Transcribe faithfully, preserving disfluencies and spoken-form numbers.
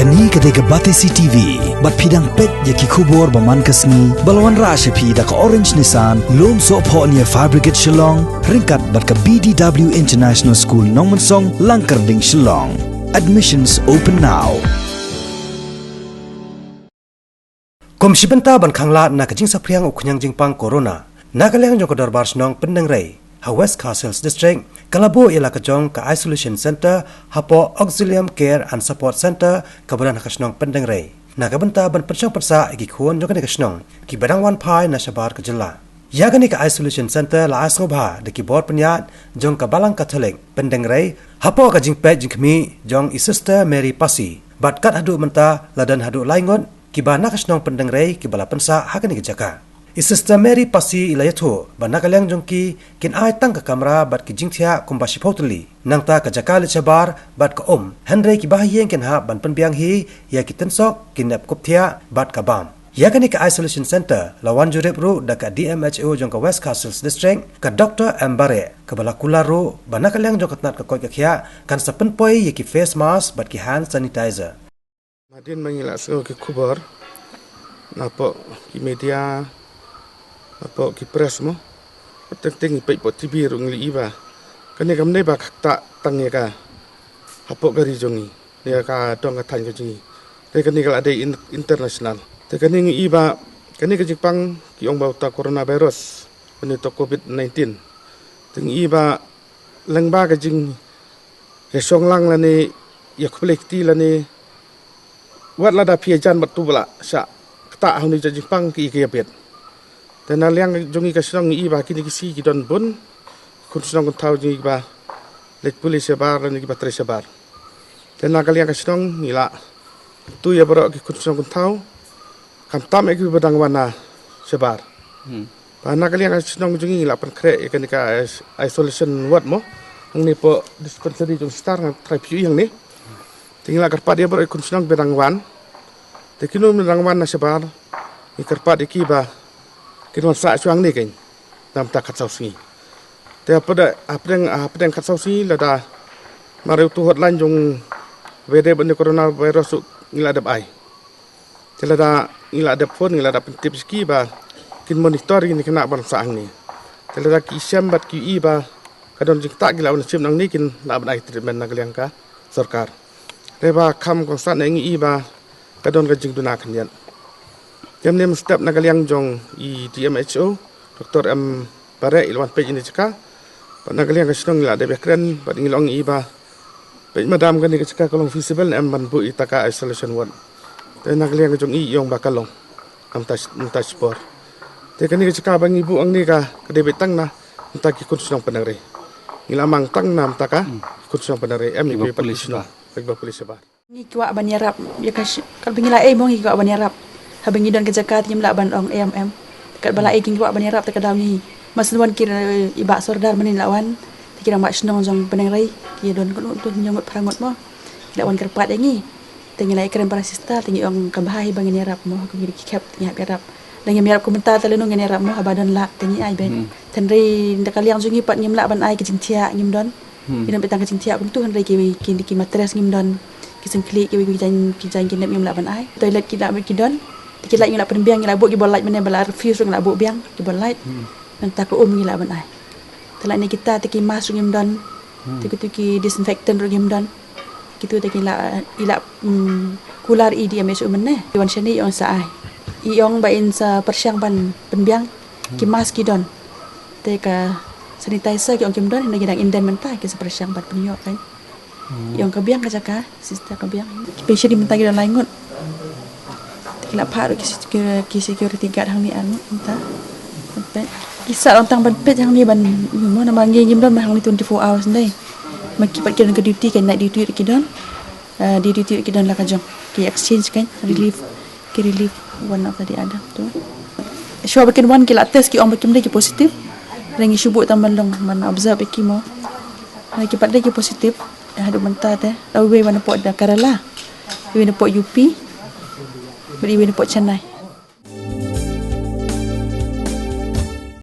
Kane ka dei ka Batesi T V, bad phi dang peit ïa ki khubor ba man ka sngi, ba la wanrah sha phi da ka Orange Nissan, Lumsohphoh near Fire Brigade Shillong, ryngkat bad ka B D W International School Nongmensong, Langkyrding, Shillong. Admissions open now. Kum shi bynta ban khanglad na ka jingsaphriang u khñiang jingpang corona, na ka liang jong ka Dorbar Shnong Pyndengrei ha West Khasi Hills District, ka la buh ïa la ka jong ka Isolation Center hapoh Auxilium Care and Support Center kaba don ha ka shnong Pyndengrei, na ka bynta ban pynshong pynsah ïa ki khun jong kane ka shnong kiba dang wan phai na shabar ka jylla. Ïa kane ka Isolation Center la ai sngewbha da ki bor pynïaid jong ka Balang Katholik Pyndengrei, hapoh ka jingpeit jingkhmih jong i Sister Mary Pasi, bad kat haduh mynta la don haduh lai ngut kiba na ka shnong Pyndengrei kiba la pynsah ha kane ka jaka. I Sister Mary Pasi i la ïathuh ba na ka liang jong ki kin ai tang ka kamra bad ki jingthiah kumba shiphew tylli. Nangta ka jaka leit shabar bad ka um, hynrei kiba ha ïing kin hap ban pynbiang hi ïa ki tynsuk, ki nep kup thiah bad ka bam. Ïa kane ka Isolation Center la wan jurip ruh da ka D M H O jong ka West Khasi Hills District, ka Doctor M Bareh, kaba la kular ruh ba na ka liang jong ka tnat ka koit ka khiah kan sa pynpoi ïa ki face mask bad ki hand sanitizer. Hadien ba ngi la sngew ki khubor napoh ki media, napoh ki press mo, teng teng ngi peit hapoh T V ruh ngi la ïohi ba kane kam dei ba ka ktah tang ïa ka hapoh ka ri jong ngi, ïa ka dong ka thaiñ ka jong ngi. Te kane ka la dei in-, international. Te kane ngi ïohi ba kane ka jingpang ki ong ba uta coronavirus, kane uta covid nineteen. Te ngi ïohi ba lyngba ka jing ïa shong lang lane ïa khublei kti lane wat lada phi ïa jan bad tu ba la shah ktah ha une u jingpang ki, ki ïa bit. Te na liang jong ngi ka shnong ngi ïohi ba kine ki sngi ki don bun khun shnong khun thaw jong ngi kiba leit pule shabar lane kiba trei shabar. Te na ka liang ka shnong ngi la tu ïa baroh ki khun shnong khun thaw, khamtam ïa kiba dang wan na shabar. Hmm. Ba na ka liang ka shnong jong ngi la pynkhreh ïa kane ka is-, isolation ward mo, hangne hapoh dispensary jong Sister, nga trai phi ïohi hangne. Te ngi la kyrpad ïa baroh ki khun shnong ba dang wan. Te kino ba dang wan na shabar, ngi kyrpad ïa ki ba kin wan sah shuwa hangne kein, na bynta khatsaw sngi. Te hapdeng, hapdeng, hapdeng khatsaw sngi lada mar ïa utu hotline jong ba ïadei bad une u coronavirus ruh ngi la dep ai. Te lada ngi la dep phone, ngi la dep pyntip sha ki ba kin monitor ïa kine ki khynnah ban sah hangne. Te lada ki shem bad ki ïohi ba ka don jingktah ki lah ban shim nangne, kin lah ban ai treatment na ka liang ka sorkar. Te ba kham kongsan ne ngi ïohi ba ka don ka jingduna khyndiat. Te mynne mynstep na ka liang jong i D M H O, Doctor M Bareh i la wan peit ïa kane ka jaka. Bad na ka liang ka shnong ngi la dep ïakren bad ngi la ong ïa i ba peit madam kane ka jaka ka long feasible ne em ban buh ïa kata ka isolation ward. Te na ka liang ka jong i i ong ba ka long. Kam tas, kam tas por. Te kane ka jaka ba ngi buh hangne ka, ka dei beit tang na bynta ki khun shnong Pyndengrei. Ngi la mang tang na bynta ka, hmm, ki khun shnong Pyndengrei, em ïa kiba pule shabar. Kiba pule shabar. Ngi kwah ban ïarap ïa ka sh-, katba ngi la ei mo ngi kwah ban ïarap. Haba ngi don ka jaka te ngim lah ban ong em em. Katba la ei ngi kwah ban ïarap te ka daw ngi. Mar shen wan ki, i Bah Sordar mynne la wan. Te ki rangbah shnong jong Pyndengrei, ki don kano kano hynñiew ngut phra ngut mo. Ki la wan kyrpad ïa ngi. Te ngi la ïakren bad i Sister te ngi ong ka bha hi ba ngin ïarap mo, ha ka ngi ki khep te ngi hap ïarap. Lada ngim ïarap kumta te lano ngin ïarap mo, haba don lad te ngi ai beit. Hmm. Hynrei na ka liang jong ngi pat ngim lah ban ai ki jingthiah ngim don. Hmm. Ngi don beit tang ka jingthiah kumtu hynrei ki, ki, ki mattress ngim don. Ki syngkhlieh kiwei ki jaiñ, ki jaiñ ki nep ngim lah ban ai. Toilet ki lah beit ki don. Te ki light ngi la pynbiang, ngi la buh ki bol light mynne ba la refuse ruh ngi la buh biang ki bol light. Hmm. Nangta ka um ngi lah ban ai. Te lane kita te ki mask ruh ngim don. Hmm. Te kitu ki disinfectant ruh ngim don. Kitu te ki la, i la, mm, kular i D M H O mynne. I wan shane i ong sa ai. I ong ba in sa pyrshang ban pynbiang ki, hmm, mask ki don. Te ka sanitizer ki ong kim don, hynrei ki dang inden mynta ki sa pyrshang ban pynïoh kan. Hmm. I ong ka biang ka jaka, Sister, ka biang. Ki patient mynta ki don lai ngut. Te ki la phah ruh ki secu-, ki security guard hangne ar ngut mynta. Ban peit. Ki sah ruh tang ban peit hangne ban, mo, namar ngi ngim don ma hangne twenty-four hours ndei. Ma ki pat ki don ka duty, ka night duty ruh ki don. Eh, day duty ruh ki don la ka jong. Ki exchange kan, relief. Ki relief one after the other tu. Shuwa ba kin wan ki la test ki ong ba kim dei ki positive. Hynrei ngi shu buh tang ban long, ban observe ïa ki mo. Hynrei ki pat dei ki positive. Eh, haduh mynta te. La iwei wan napoh da Kerala. Iwei napoh U P. Bad iwei napoh Chennai.